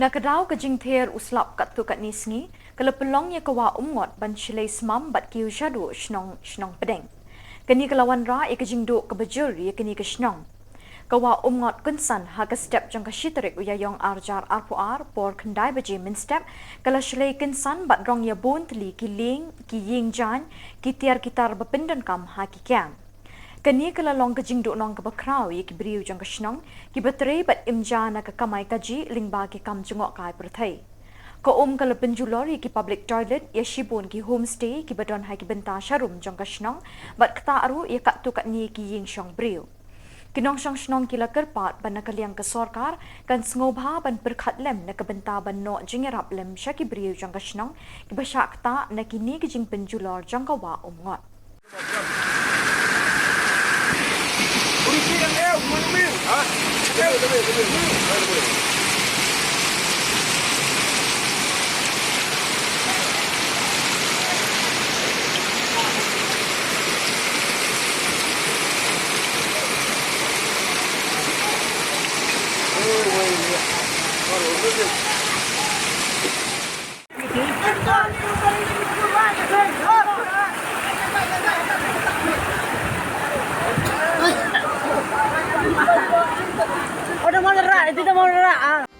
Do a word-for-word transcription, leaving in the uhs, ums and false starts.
Na ka daw ka jingther u slap katto katne sngi, ka la pynlong ïa ka Wah Umngot ban shlei smam bad kiew shaduh shnong, shnong pdeng. Kane ka la wanrah ïa ka jingduh kaba jur ïa kane ka shnong. Ka Wah Umngot Kynsan ha ka step jong ka shi tarik u Ïaïong ar hajar arphew ar, por khyndai baje mynstep, ka la shlei kynsan bad rong ïa bun tylli ki lieng, ki ïing jaiñ, ki tiar ki tar ba pyndonkam ha ki kiang. Kane ka la long ka jingduhnong kaba khraw ïa ki briew jong ka shnong, kiba trei bad im ja na ka kamai kajih lyngba ki kam jngohkai pyrthei. Ka um ka la pynjulor ïa ki public toilet, ïa shibun ki homestay kiba don ha ki bynta sharum jong ka shnong, bad ktah ruh ïa katto katne ki ïing shong briew. Ki nongshong shnong ki la kyrpad ba na ka liang ka sorkar kan sngewbha ban pyrkhat lem na ka bynta ban noh jingïarap lem sha ki briew jong ka shnong kiba shah ktah na kine ki jingpynjulor jong ka Wah Umngot. Udah mau nerak, itu udah mau nerak, ah.